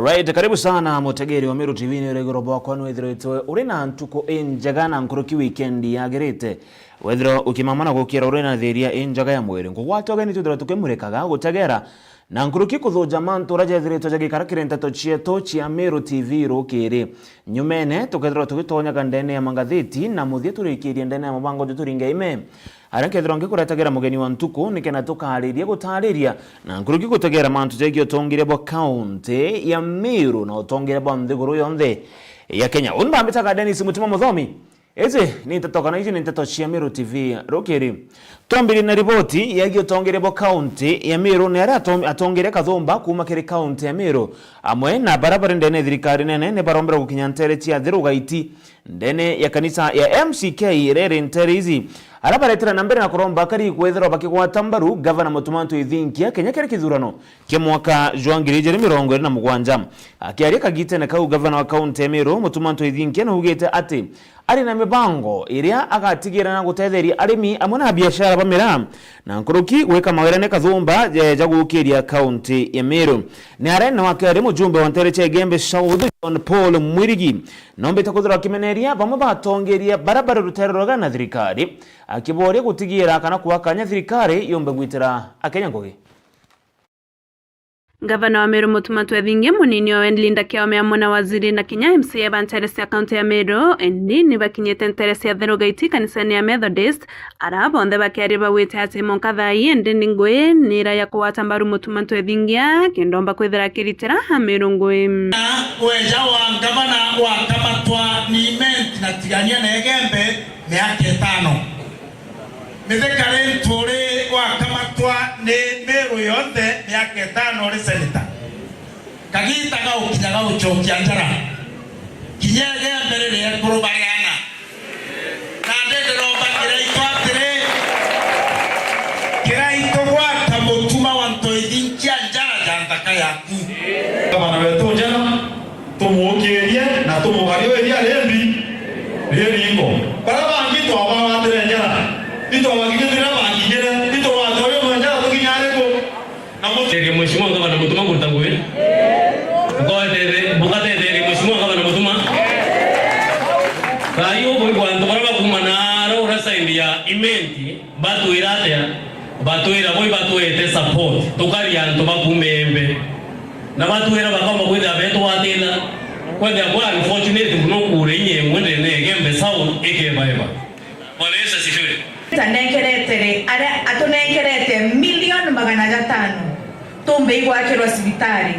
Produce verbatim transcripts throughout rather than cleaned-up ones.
Right, karibu sana mutegeri wa Meru T V, ni urigiro bwakwa nwithiritwe uri na ntuku injega na nkuruki weekend yagirite. Wethirwa ukimamana gukira uri na thiria injega ya mwiri, ngugwate ugeni twithirwa tukimurikaga gutegera na nkuruki kuthuja mantu uria jethiritwe jagikara kiri nteto cietu cia Meru T V rukiri. Nyumene tukethirwa tugitonyaga ndene ya mangathiti na muthia turikirie ndene ya mubango juturinge ime. Aria nkethirwa ngikuretagera mugeni wa ntuku, nikenda tukaariria gutariria na nkuruki gutegera mantu jegii utongeria bwa kaunti ya Meru na utongeria bwa nthiguru yonthe ya Kenya. Uni bambitaga Dennis Mutima Muthomi. Iji ni nteto kana iji ni nteto cia Meru T V rukiri. Twambirie na riboti yegii utongeria bwa kaunti ya Meru ni aria atom-, atongeria kathumba kuuma kiri kaunti ya Meru amwe na bara bari ndene ya thirikari nene ni barombera gukinya ntere cia Thiru Gaiti ndene ya kanisa ya M C K iria iri ntere ici, aria baretera na mbere na kuromba akari kwethirwa bakigwata mbaru Gavana Mutuma M'Ethingia kinya kiri kithurano kia mwaka jwa ngiri ijiri mirongo iri na mugwanja. Akiaria kagitene kau, Gavana wa kaunti ya Meru, Mutuma M'Ethingia, naugite ati ari na mibango iria agatigira na gutetheria arimi amwe na biashara ba miraa na nkuruki gwika mawirane kathumba ja, ja gukiria kaunti ya Meru. Ni aria ni wakiaria mujumbe wa ntere cia Igembe South, John Paul Mwirigi, Nombite kwithirwa akimeneria bamwe batongeria bara bari rutere rwega na thirikari, akiboria gutigira kana kua kanya thirikari yumbe gwitira Akenya ngugi. Ngavana wa Meru Mutuma M'Ethingia, munini wa Wendy Linda Kiome amwe na waziri na kinya M C A ba ntere cia kaunti ya Meru, indi ni bakinyite ntere cia Thiru Gaiti kanisene ya Methodist, Aria bonthe bakiaria baugite ati mwanka thaa ii, indi ni ngui ni ira ya kugwata mbaru Mutuma M'Ethingia, kenda omba kwithira akiritira Amiru ngui. Na weja wa ngavana wakamatwa ni Imenti na Tigania na Igembe miaka itano. Mithika ri Nturi wakamatwa ni Miru yonthe miaka itano ri seneta. Kagita gaukinya gaucokia njara. Kinya Igembe riri ekuru bariana. Nandi ndiromba Kiraitu atiri, Kiraitu gwata Mutuma M'Ethingia njara ja nthaka yaku. Gavana wetu njega, tumuukirie na tumugariurie arimbi riringo. Baria bangi twabagwatire njara, itwabakinyithire bakinyire, itugwate uyu mwe njara tukinya ariku? Na mutetherie Mheshimiwa Gavana Mutuma kuruta ngui. Mukatete-, mukatetherie Mheshimiwa Gavana Mutuma. Thaa ii ukwigua antu baria bakuuma naara uria side ya Imenti batwira atia? Batwira bo ibatwete support. Tukari antu bakuuma Igembe. Na batwira bakaumba kwithira betugwatira. Kwethira kwa unfortunate mono kuura inya imwe ndene ya Igembe South ikebaeba. Bwana Yesu asifiwe. Atunenkerete ri, aria atunenkerete milioni magana jatano, tumbe igwakirwa cibitari,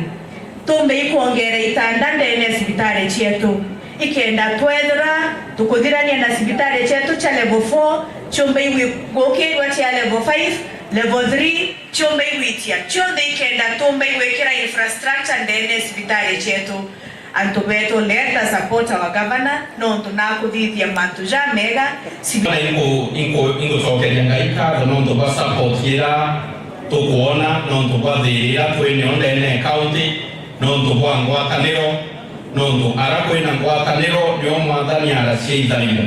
tumbe ikwongera itanda ndene ya cibitari cietu, ikenda twethira tukuthirania na cibitari cietu cia level four, ciumbe igwi-, gukirwa cia level five, level three, ciumbe igwitia, cionthe ikenda tumbe igwikira infrastructure ndene ya cibitari cietu. Antu betu, let us support our governor, nontu nakuthithia mantu jamega. Sibi- Ingu-, ingu-, ingucokeria Ngai nkatho nontu bwa support ira tukwona, nontu bwa thiri ira twinio ndene ya county, nontu bwa ngwataniro, nontu ara kwina ngwataniro nio Mwathani aracia itharimo.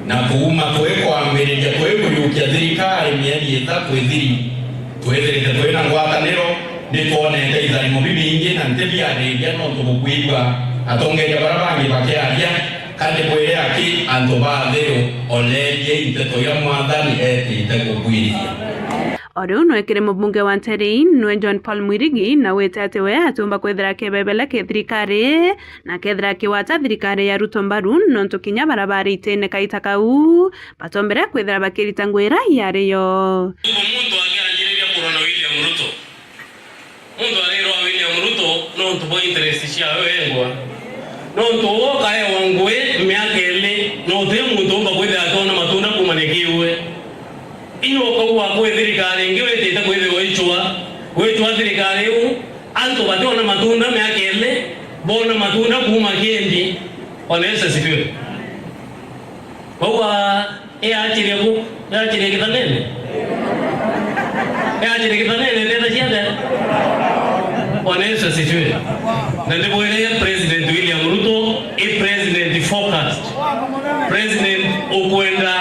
Na kuuma twi kwambiriria, twi kuyukia thirikari mieri ithatu ithiri, twithirite twina ngwataniro, ni twonete itharimo bibingi na nti biariria nontu bukwigua atongeria baria bangi bakiaria, kandi bwire aki antu ba Athiru, oreriei nteto iria Mwathani etite kubwiriria. O riu nwe kiri mubunge wa Nterei, nwe John Paul Mwirigi, na wite ati we atiumba kwithira akibebela ki thirikari, na akethira akigwata thirikari ya Ruto mbaru, nontu kinya baria bari itine kaita kau, batombere kwithira bakirita ngui iria yari yo. Muntu akianjiriria kurwa na William Ruto, muntu arirwa William Ruto nontu bwa interest ciawe wengwa. Nontu uwe ukaewa ngui miaka ili, na uti muntu umba kwithira akiona matunda kumania kiwe. Inya ukaua kwi thirikari ingi witite kwithirwa icwa, wicwa thirikari iu, antu bationa matunda miaka ili, boona matunda kuuma kindi. Bwana Yesu asifiwe. Bauga, "Iyaachiria ku, iyaachiria kithanene? Iyaachiria kithanene, ndenda ciathe?" Bwana Yesu asifiwe. Na ndibwire President William Ruto, i president focused. President ukwenda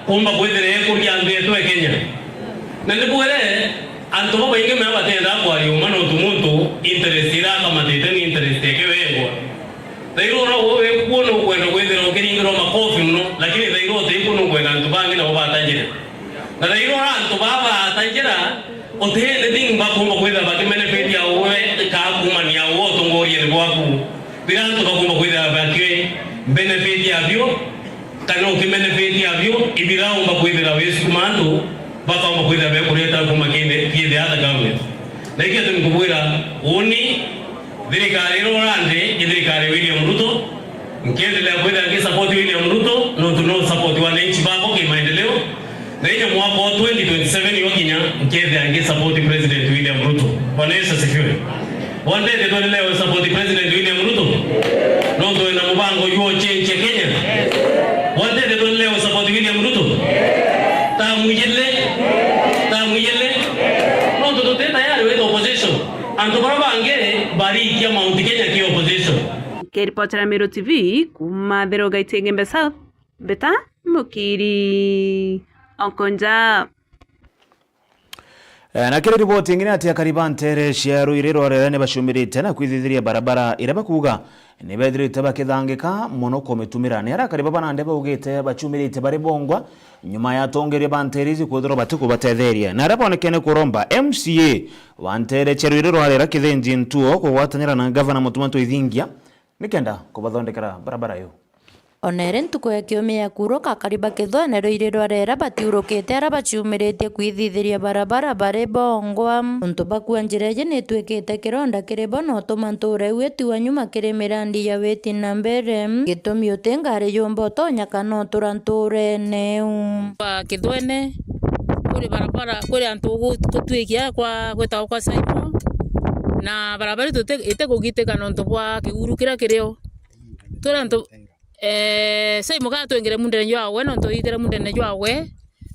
kumba kwithira ekuria antu etu e Kenya. Na ndibwire, Antu babaingi mea batendaa kwaria uma nontu muntu interest iria akamatite ni interest yake wengwa. Thaira ura uwe wikuo nukwenda kwithira ukiringirwa makofi muno, lakini thaira utikuo nukwenda antu bangi nabo batanjire. Na thaira ura antu baa batanjira, uti anything bakumba kwithira bakibenefitia uwe kaa kuumania uwe utongoriene bwaku. Bira antu bakumba kwithira bakibenefitia bio, kana ukibenefitia bio, ibiraumba kwithira wisukuma antu bakaumba kwithira bekureta kuma kindi, kindi other government. Na ikio tu nkubwira, uni thirikari ira urandi i thirikari ya William Ruto. Nkiendelea kwithira ngisupport William Ruto, nontu no support wananchi bakwa kimaendeleo. Na inya mwaka wa twenty twenty-seven yokinya, nkethia ngisupport President William Ruto. Bwana Yesu asifiwe. Wantete tuendelee support President William Ruto? Nontu wina mubango jwa change ya Kenya? Wantete tuendelee support William Ruto? Tamu ijiri, tamu ijiri. Nontu tuti tayari wita opposition. Antu baria bangi barikia Mount Kenya ki opposition. Nkiripotera Meru T V kuma Thero Gaitenge Mbesa, Mbeta Mukiri Okonja. Eh, na kiri riboti ingi ni ati akari ba ntere cia Ruiri rwa Rera ni bacumirite na kwithithiria barabara iria bakuuga ni bethirite bakithangika mono kumitumira. Ni aria akari baba nandi baugite bacumirite bari bongwa nyuma ya atongeria ba ntere ici kwithirwa batikubatetheria. Na aria bonekene kuromba M C A wa ntere cia Ruiri rwa Rera Kithinji Ntuo kugwatanira na ngavana Mutuma Ntwithingia nikenda kubathondekera barabara iu. Ona iri ntuku ya kiumia ya kuuruka, akari ba Kithwene Ruiri rwa Rera batiurukite aria baciumiritie kwithithiria barabara bari bongwa. Untu bakua njira iji ni itwikite kironda kiri bo na utuma ntuura iu itigwa nyuma kiri mirandi ya witi na mbere. Gitumi uti ngari yumba utonya kana utura ntuurene iu. Kwa Kithwene, kuri barabara, kuri antu ugu-, gutwikia kwa gwetagwa kwa Saimo, na barabara itu iti-, itikugitika nontu bwa kiuru kiria kirio. Turi antu, eh, Saimo kaa twingire mundene jwawe, nontu itire mundene jwawe,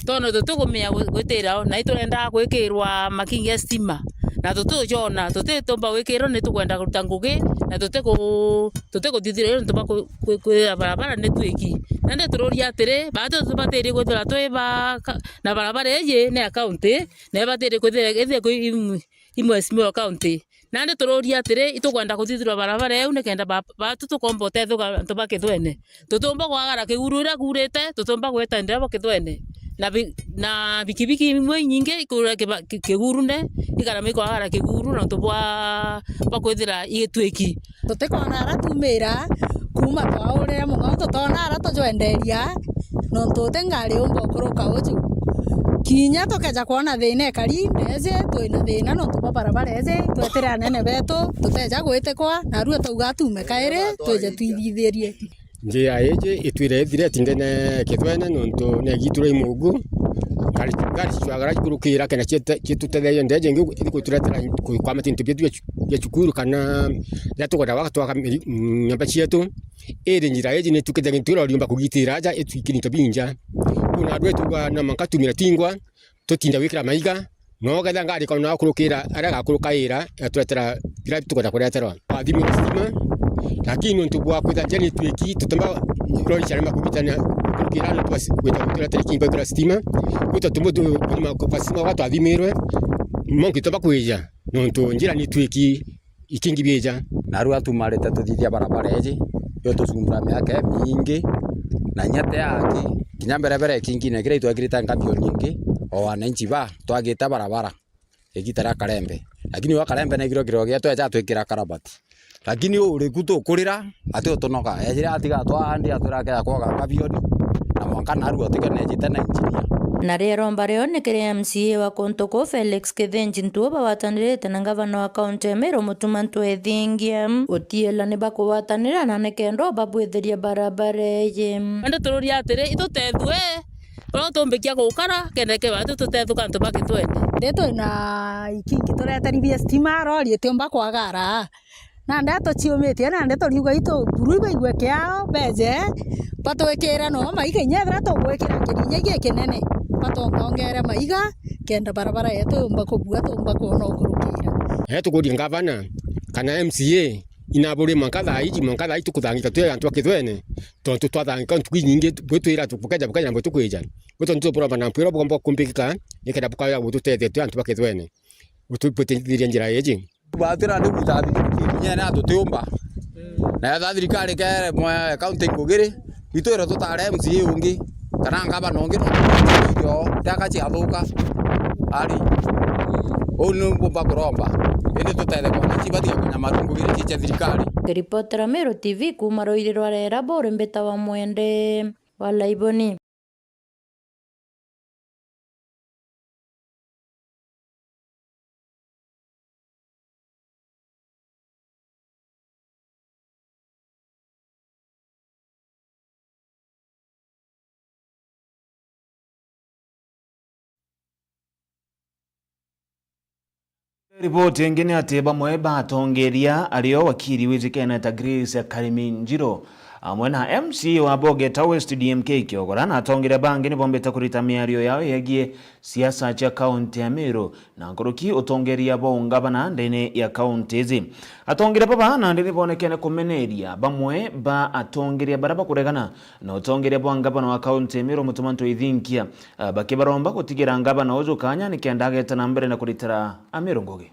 tono tutikumenya gwi-, gwitira o, na iturenda gwikirwa makingi ya stima, na tutijona, tutitumba gwikirwa, ni tukwenda kuruta ngugi, na tutiku-, tutikuthithirwa nontu bwa ku-, ku-, kwithira barabara ni twiki. Nandi tururia atiri, baatu tubatirie kwithira twi ba ka-, na barabara iji ni ya county, na ibatirie kwithira, ithire kwi im-, imwe simiwa county. Nandi tururia atiri, itukwenda kuthithirwa barabara iu nikenda ba-, baatu tukomba utethuka antu ba Kithwene. Tutumba kwagara kiguru iria kuurite, tutumba gweta ndira bo Kithwene. Na bi-, na bikibiki imwe inyingi ikuura kiba-, ki-, kigurune, ikarema ikwagara kiguru nontu bwa, bwa kwithira igitwiki. Tutikona ara tumira kuuma twaurire mono, tutona ara tujwenderia, nontu uti ngari umba ukuruka uju. Kinya tukeja kwona thina ikari, ndeje twina thina nontu bwa barabara iji, twetire anene betu, tuteja gwitikwa, narua twauga tuume kairi, twije twithithirie. Njira iji itwire ithireti ndene Kithwene nontu negitura imugu. Ngari, ngari cicwagara cikurukira kenda ciete-, citutetheria ndeje ingi ithikuturetera ku-, kwamata into bietu bia cu-, bia cukuru kana riria tukwenda gwaka twaka miri-, nyomba cietu. Iri njira iji nitukite gintu iria uriumba kugitira aja itwikire into binja. Kuna andu etuga na manka tumira tingwa, tutinda gwikira maiga, no getha ngari ikona kurukira aria gakurukaira, yaturetera biria tukwenda kureterwa. Twathimirwe stima, lakini nontu bwa kwitha njira ni twiki, tutumba lori ciarema kugitana kurukira, no twasi-, kwita guturetera kingi kwithira stima, kwita tumbu tu-, kuthima kwa stima gwa twathimirwe, monki tutumba kwija, nontu njira ni twiki, ikingi biija. Narua tumarite tuthithia barabara iji, yo tucumbura miaka imingi, na inya ti aki, kinya mberebere ikingine kiria itwekirite nkabioni ingi, o wananchi ba twagite barabara igita ria Karembe. Lakini wa Karembe negiro kiro gia tweja twikira karabati. Lakini uriku tukurira, ati utunoka. Ejire atiga twaandi atwira akea kwaga nkabioni, na mwanka narua atiganejite na injinia. Na riromba rio ni kiri M C A wa kuntu kuu Felix Kithinji Ntuo bagwatanirite na ngavana wa kaunti ya Meru Mutuma Ntwethingia. Utiela ni bakugwatanira na nikenda ubabwithiria barabara iji. Indi tururia atiri, itutethue uria utumbikia gukara, kenda keba ati tutethuka antu ba Kithwene. Ndi twina ikingi tureterithie stima, rori itiumba kwagara. Nandi tuciumitie, nandi turiuga itu buru ibaigue kiao, beje batwikire no maiga, inya ethira tugwikira kirinya gikinene, batongongere maiga, kenda barabara yetu yumba kubua, tumba kwona ukurukira. Ee, tukuria ngavana kana M C A, inaburi mwanka thaa iji, mwanka thaa iji tukuthangika twi antu ba Kithwene, tontu twathangika ntuku inyingi, bwitwira bukeja, bukeja na bwitukwija. Gwi tontu tuburomba na mpwiro bugomba kumbikika, nikenda bukaya gututethia twi antu ba Kithwene. gutwitithiria njira iji. Batwira ni guta thirikari kinyene atutiumba. Na etha thirikari kere mwe county ngugiri, itwire tutare M C A ungi, kana ngavana ungi no tuthithio, tiaka ciathuka. Ari, uu ni mbumba kuromba. Indi tutethekwa na cibathia kunyamaru ngugiri cia thirikari. Ngiripotera Meru T V kuuma rwiri rwa Rera, buri mbita wa Mwende wa Laiboni. Riboti ingi ni ati bamwe ba atongeria ario wakiri wijikene ta Grace Karimi Njiro, amwe na M C A wa Bogeta West D M K Kiogora na atongeria bangi ni bombite kurita miario yao yegie siasa cia kaunti ya Meru na nkuruki utongeria bwa ungavana ndene ya kaunti iji. Atongeria baba nandi ni bonekene kumeneria bamwe ba atongeria baria bakuregana na utongeria bwa ngavana wa kaunti ya Meru Mutuma M'Ethingia, ah, bakibaromba gutigira ngavana uju kanya nikenda ageta na mbere na kuritira Ameru ngugi.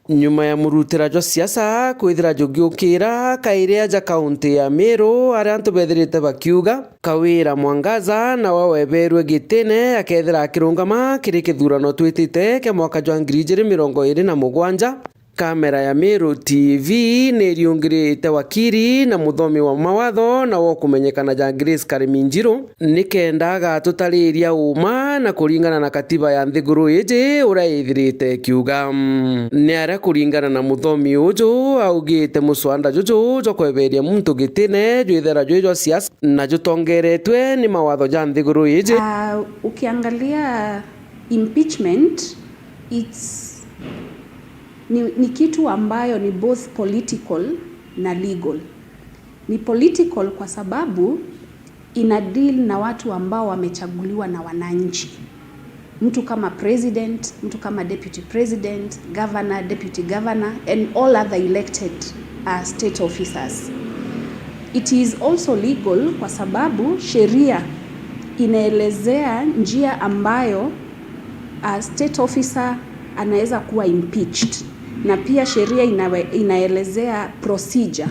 Nyuma ya murutira jwa siasa kwithira jugiukira, kairi aja kaunti ya Meru, aria antu bethirite bakiuga, Kawira Mwangaza nawe weberwe gitine akethira akirungama kiri kithurano twitite kia mwaka jwa ngiri ijiri mirongo iri na mugwanja. Kamera ya Meru T V ni iriungirite wakiri na muthomi wa mawatho na wa kumenyekana ja Grace Karimi Njiro, nikenda agatutariria uma na kuringana na katiba ya nthiguru iji uria ithirite ikiuga. Ni aria kuringana na muthomi uju augite muswanda juju jwa kweberia muntu gitine jwithera jwi jwa siasa na jutongeretwe ni mawatho ja nthiguru iji. Ah, ukiangalia impeachment, it's, ni, ni kitu ambayo ni both political na legal. Ni political kwa sababu ina deal na watu ambao wamechaguliwa na wananchi. Mtu kama president, mtu kama deputy president, governor, deputy governor, and all other elected, uh, state officers. It is also legal kwa sababu sheria inaelezea njia ambayo, uh, state officer anaweza kuwa impeached. Na pia sheria inawe-, inaelezea procedure.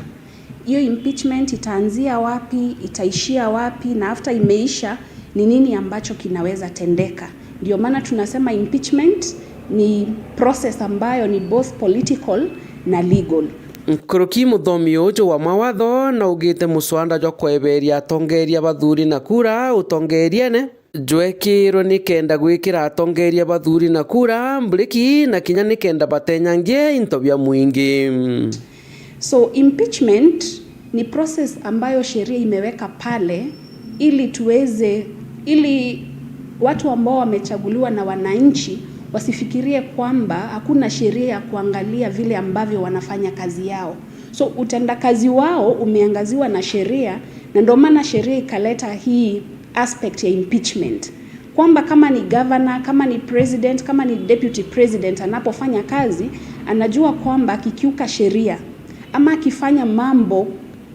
Hiyo impeachment itaanzia wapi, itaishia wapi, na after imeisha, ni nini ambacho kinaweza tendeka. Ndio maana tunasema impeachment ni process ambayo ni both political na legal. Nkuruki muthomi uju wa mawatho naugite muswanda jwa kweberia atongeria bathuri na kura utongeriene jwekirwe nikenda gwikira atongeria bathuri na kura mburiki na kinya nikenda batenyangie into bia mwingi. So impeachment ni process ambayo sheria imeweka pale ili tuweze, ili watu ambao wamechaguliwa na wananchi wasifikirie kwamba hakuna sheria ya kuangalia vile ambavyo wanafanya kazi yao. So utendakazi wao umeangaziwa na sheria, na ndio maana sheria ikaleta hii aspect ya impeachment, kwamba kama ni governor, kama ni president, kama ni deputy president anapofanya kazi, anajua kwamba akikiuka sheria ama akifanya mambo,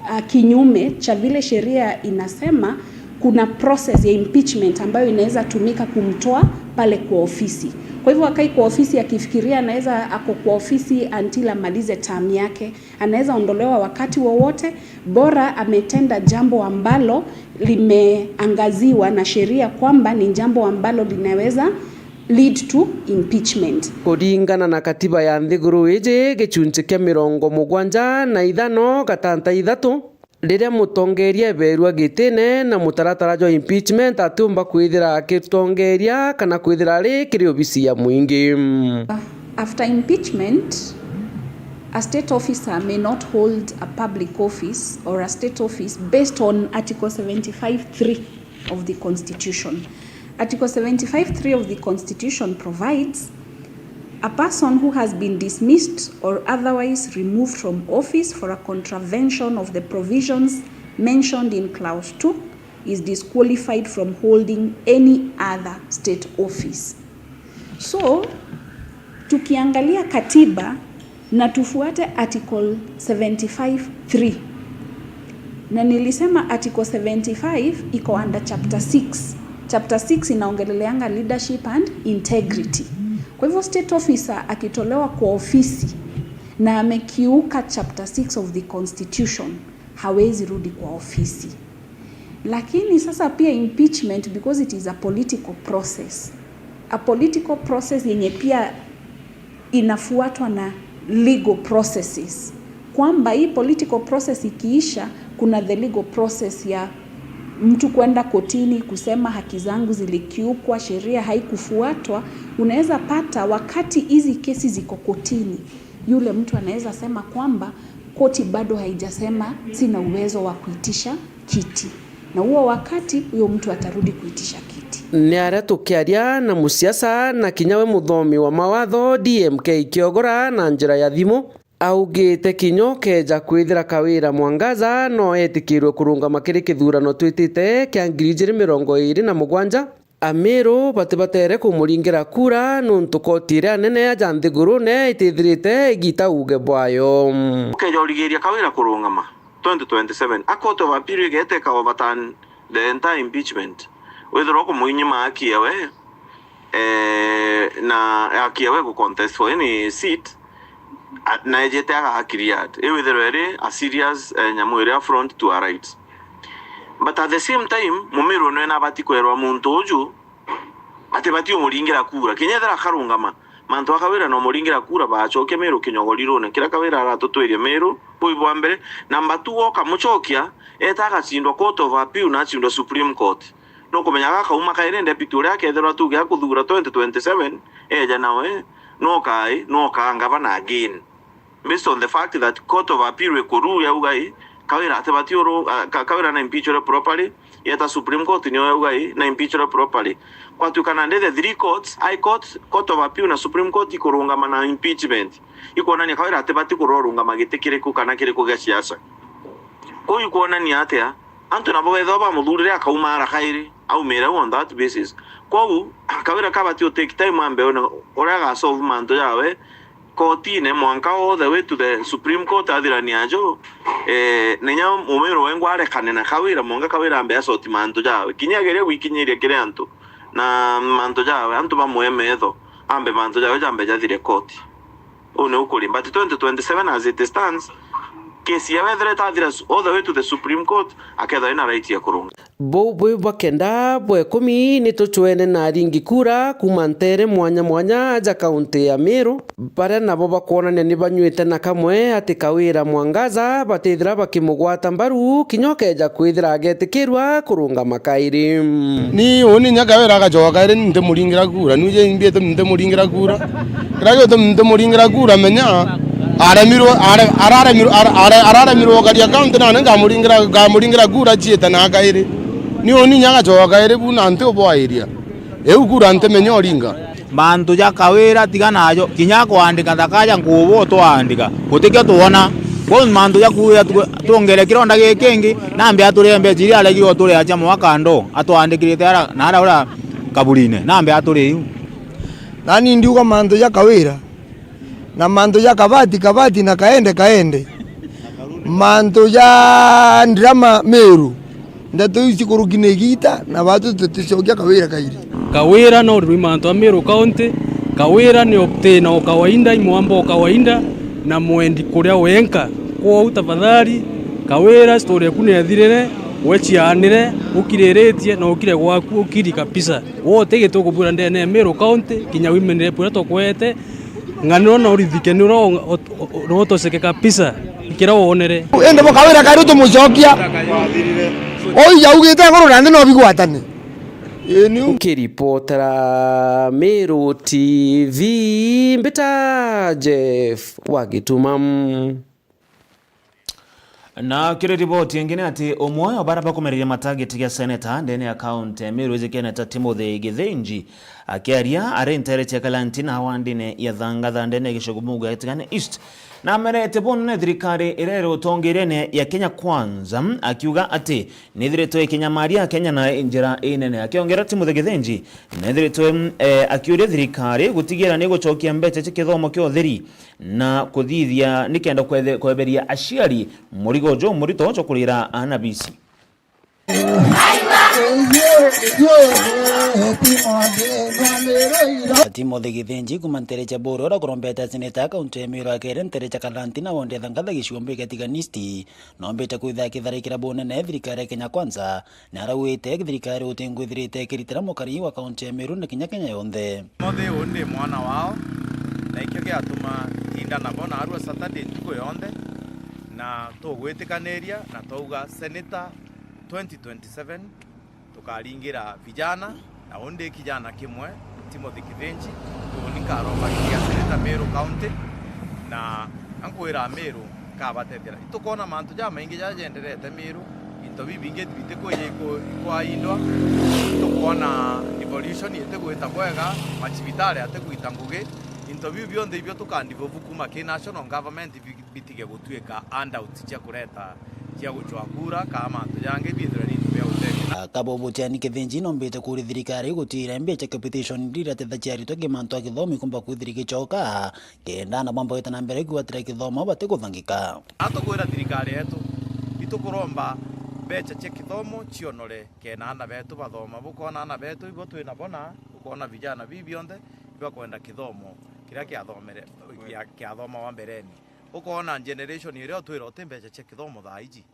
ah, kinyume cha vile sheria inasema, kuna process ya impeachment ambayo inaweza tumika kumtoa pale kwa ofisi. Kwa hivyo akai kwa ofisi akifikiria anaweza ako kwa ofisi until amalize term yake, anaweza ondolewa wakati wowote, bora ametenda jambo ambalo limeangaziwa na sheria kwamba ni jambo ambalo linaweza lead to impeachment. Kuringana na katiba ya nthiguru iji, gichunchi kia mirongo mugwanja na ithano gatanta ithatu, riria mutongeria eberua gitine na mutaratara jwa impeachment, atiumba kwithira akitongeria kana kwithira ari kiri obisi ya mwingi. After impeachment, a state officer may not hold a public office or a state office based on Article seventy-five three of the Constitution. Article seventy-five three of the Constitution provides, "A person who has been dismissed or otherwise removed from office for a contravention of the provisions mentioned in clause two is disqualified from holding any other state office." So, tukiangalia katiba na tufuate article seventy-five three. Na nilisema article seventy-five iko under chapter six. Chapter six inaongeleleanga leadership and integrity. Kwa hivyo state officer akitolewa kwa ofisi na amekiuka chapter six of the constitution, hawezi rudi kwa ofisi. Lakini sasa pia impeachment, because it is a political process, a political process yenye pia inafuatwa na legal processes, kwamba hii political process ikiisha, kuna the legal process ya mtu kwenda kotini kusema, "Haki zangu zilikiukwa, sheria haikufuatwa." Unaweza pata wakati hizi kesi ziko kotini, yule mtu anaweza sema kwamba koti bado haijasema sina uwezo wa kuitisha kiti, na huo wakati huyo mtu atarudi kuitisha kiti. Ni aria tukiaria na musiasa na kinya we muthomi wa mawatho, D M K Kiogora, na njira ya thimu, augite kinya ukeja kwithira Kawira Mwangaza no etikirwe kurungama kiri kithurano twitite kia ngiri ijiri mirongo iri na mugwanja, Amiru batibatere kumuringira kura nuntu koti iria nene ya ja nthigurune itithirite igita uuge bwayo. Ukeja urigiria Kawira kurungama twenty twenty-seven, a court of appeal igeta ika overturn the entire impeachment, withirwa ukumuinyima haki yawe, eh, na haki yawe gu contest for any seat, a-, na ejete aga cleared, iwithirwe iri a serious, eh, nyamu iri affront to her rights. But at the same time, Mumiru nwe nabati kwerwa muntu uju atibati umuringira kura. Kinya ethira akarungama, mantu a Kawira no muringira kura, bacokia Miru kinyogorirune. Kiria Kawira aratutwiria Miru, bui bwa mbere. Number two, woka mucokia, eta agacindwa Court of Appeal na acindwa Supreme Court. Nukumenya gakauma kairi deputy uria akethirwa tuge akuthura twenty twenty-seven, eja nawe, no kai, no kaa ngavana again. Based on the fact that Court of Appeal ikuruu yauga i, Kawira atibati uru-, ah, Ka-, Kawira na impeachable properly, yeta Supreme Court niyo yauga i, na impeachable properly. Kwatuika nandi the three courts, High Court, Court of Appeal na Supreme Court ikurungama na impeachment. Ikwonania Kawira atibati kurorungama giti kiriku kana kiriku gia siasa. Kwou ikwonania atia? Antu nabo bethirwa bamuthurire akauma ara kairi, aumire au on that basis. Kwou, Kawira kabati u take time ambe one uria agasolve mantu jawe kotine, mwanka all the way to the Supreme Court athirania ajo, eh, na inya Mumiru wengwa arekane na Kawira, mwanka Kawira ambe asoti mantu jawe. Kinya ageria gwikinyiria kiri antu na mantu jawe, antu bamwe metho, ambe mantu jawe jambe jathire koti. Uu ni ukuri. But twenty twenty-seven as it stands, case yawe ethira itathira su-, all the way to the Supreme Court, akethirwa ina right ya kurunga. Buu bwi bwa kenda bwa ikumi ni tucwene na aringi kura kuuma nteere mwanya mwanya ja kaunti ya Meru, baria nabo bakwonania ni banyuite na kamwe ati Kawira Mwangaza batithira bakimugwata mbaru kinya ukeja kwithira agetikirwa kurungama kairi. Ni uni nya Kawira agacoka kairi, ni ntimuringira kura. Ni uje imbi itumi ntimuringira kura. Kiria gitumi ntimuringira kura, menya, aremirwe, are-, araremirwe, are-, are-, araremirwe ukaria county, nani ngamuringira, ngamuringira kura ciite na kairi. Ni uni nya agacoka kairi, bu na nti ubwairia. Iu kura ntimenya uringa. Mantu ja Kawira tiga najo, kinya kwandika thakaja nkuubu utwandika, gutikio twona. Kwou mantu ja kuuya tu-, twongere kironda giki kingi, nambe aturie mbeca iria aregire uturia cia mwaka ndo, atwandikirite ara, na ara uria kaburine, nambe aturie iu. Nani ndiuga mantu ja Kawira, na mantu ja Kabati, Kabati, na Kaende, Kaende. Mantu ja ndirama Meru. Ndeto iu cikuruki ni igiita, na batu tuticokia Kawira kairi. Kawira no uri mantu a Meru County. Kawira ni obtainer o kawaida, i mwamba o kawaida, na mwendi kuria wenka. Kwou tafadhali, Kawira, story yaku ni yathirire, we ciaanire, ukiriritie, na ukire gwaku, ukiri kabisa. We uti gitu ukubwira ndene ya Meru County, kinya women rep uria tukwete, ng'aniro na urithike ni uria u-, u-, u-, utoceke kabisa, ikira wonere. Indi bo Kawira kairi tumucokia. Uu jaugite iguru na nthi no bigwatane. Ii niu. Nkiripotera Meru T V, mbita Jeff wa Gituma. Na kiri riboti ingi ni ati umwe wa baria bakumereria matagiti gia seneta ndene ya kaunti ya Meru, Iji Keneta Timothy Githinji, akiaria ari nteere cia Kalanti na wandine ya Thangatha ndene ya gicigo bunge ya Tigania East, na amenete bunene thirikari iria iri utongeeriene ya Kenya Kwanza, akiuga ati nithiritwe ikinyamaria Akenya na njira inene. Akiongera, Timothy Githinji nithiritwe, eh, akiuria thirikari gutigira ni gucokia mbeca cia kithomo kia utheri na kuthithia nikenda kwethe-, kweberia aciari murigo jumurito jwa kurira aana bici. Timothy Githinji kuuma nteere cia Buru, uria ukurombete seneta kaunti ya Meru akere nteere cia Kalantina wonde thangatha giciumbi gia Tigania East, noombite kwithira akitharikira bunene thirikari ya Kenya Kwanza, na arauite thirikari utingwithirite ikiritira mukari wa kaunti ya Meru na kinya Kenya yonthe. Timothy, uu ndi mwana wao, na ikio giatuma ntinda nabo naarua Saturday ntuku yonthe, na tugwitikaniria na twauga seneta twenty twenty-seven tukaringira vijana, na uu ndi kijana kimwe, Timothy Kithinji, uu ni nkaromba kiti gia seneta Meru County, na ankwira Meru nkabatethera. Itukwona mantu jamaingi jaria jenderete Meru, into bibingi bitikwija iku-, ikwaindwa, itukwona devolution itigwita bwega, macibitari atigwita ngugi, into biu bionthe ibio tukandivovu kuuma ki national government bi-, bitige gutuika handouts cia kureta cia gucwa kura, kaa mantu jangi biithirwe ni into bia uteethia. Kabubu Tiani Kithinji noombite kuuria thirikari gutiira mbeca capitation iria iratetha ciaritwa ki mantu a kithomo ikumba kwithira igicoka, kenda ana bamba gwita na mbere kwigwatira kithomo batikuthangika. Atukwira thirikari yetu, itukuromba mbeca cia kithomo cionore kena ana betu bathoma. Bukoona ana betu ibo twi nabo na, ukoona vijana biu bionthe ibakwenda kithomo kiria kiathomere, kia-, kiathomawa mbereni. Ukoona generation iria utwira uti mbeca cia kithomo thaa iji,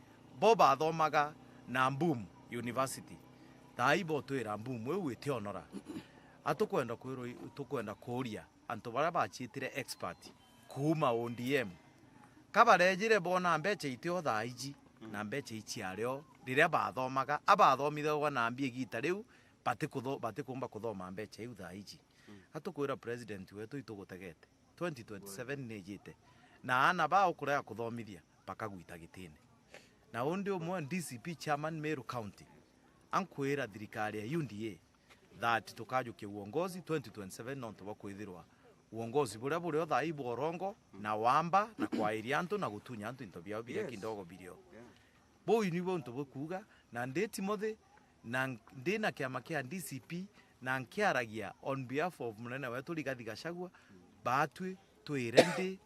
bo bathomaga na Mboom University, thaa ii bo utwira Mboom iu itionora. Atukwenda kwirwa, tukwenda kuuria antu baria baciitire expert kuuma O D M, ka barejire boona mbeca itio thaa iji, na mbeca iciario riria bathomaga, abathomithagwa na mbi igiita riu, batikutho-, batikumba kuthoma mbeca iu thaa iji. Atukwira president wetu itugutegete. Twenty twenty-seven ni ijite. Na aana baa ukurega kuthomithia, bakagwita gitine. Na undi umwe D C P chairman Meru County, ankwira thirikari ya U D A that tukajukia uongozi twenty twenty-seven nontu bwa kwithirwa uongozi buria burio thaa ii bwa urongo na wamba na kwairia antu na gutunya antu into biao biria kindogo birio. Buu nibu untu bukuuga, na ndi Timothy, na ndi na kiama kia D C P, na nkiaragia on behalf of munene wetu Rigathi Gachagua, baatwi twire ndi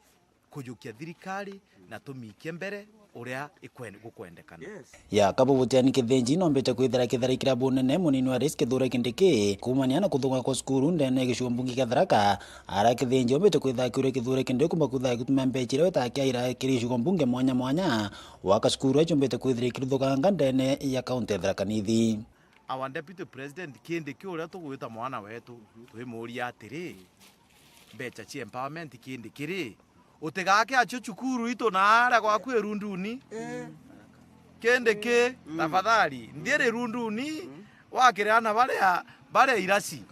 kujukia thirikari na tumiikie mbere uria ikwen-, gukwendekana. Ya Kabubu Tiani Kithinji noombite kwithira akitharikira bunene munini wa Rais Kithure Kindiki kuumania na kuthunga kwa cukuru ndene ya gicigo mbunge kia Tharaka. Ara Kithinji oombite kwithira akiuria Kithure Kindiki kumba kwithira agituma mbeca iria wetaga kiaira kiri icigo mbunge mwanya mwanya, gwaka cukuru iria ciumbite kwithira ikirithukanga ndene ya kaunti ya Tharaka Nithi. Our Deputy President Kindiki uria tugwita mwana wetu, twimuuria atiri, mbeca cia empowerment Kindiki ri, utigake acio cukuru itu na aria gwaku Irunduni? Kindiki, tafadhali, nthiri Irunduni, wakire aana baria, baria iraci.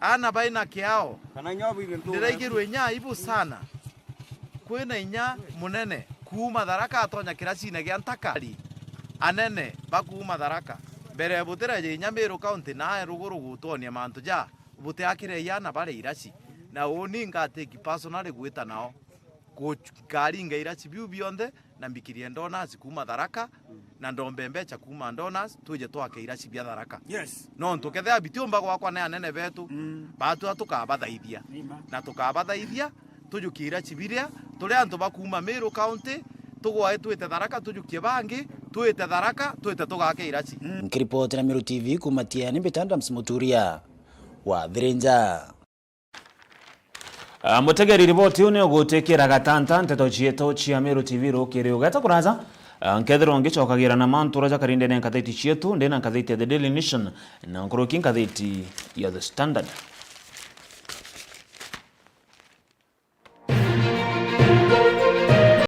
Aana baina kiao. Kana nyobu ile ntu. Ndiraigirwe inya aibu sana. Kwina inya munene kuuma Tharaka atonya kiracine gia Ntakari. Anene ba kuuma Tharaka, mbere butiraja inya Meru County na ruguru gutwonia mantu ja butiakire iana baria iraci. Na uni ngateki personally gwita nao. Ku-, nkaringa iraci biu bionthe na mbikirie donors kuuma Tharaka, na ndombe mbeca kuuma donors, twije twake iraci bia Tharaka. Yes. Nontu kethira bitiumba gwakwa ni anene betu, batua tukabathaithia. Na tukabathaithia, tujukie iraci biria, turi antu ba kuuma Meru County, tugwae twite Tharaka, tujukie bangi, twite Tharaka, twite tugake iraci. Nkiripotera Meru T V kuuma Tiani, mbita Adams Muturia wa Thirinja. Ah, mutegeri, riboti iu ni ugutikira gatanta nteto cietu cia Meru T V rukiri ugeta kuraja. Ah, nkethirwa ngicokagira na mantu uria jakari ndene nkatheti cietu, ndina nkatheti ya The Daily Nation na nkuruki nkatheti ya The Standard.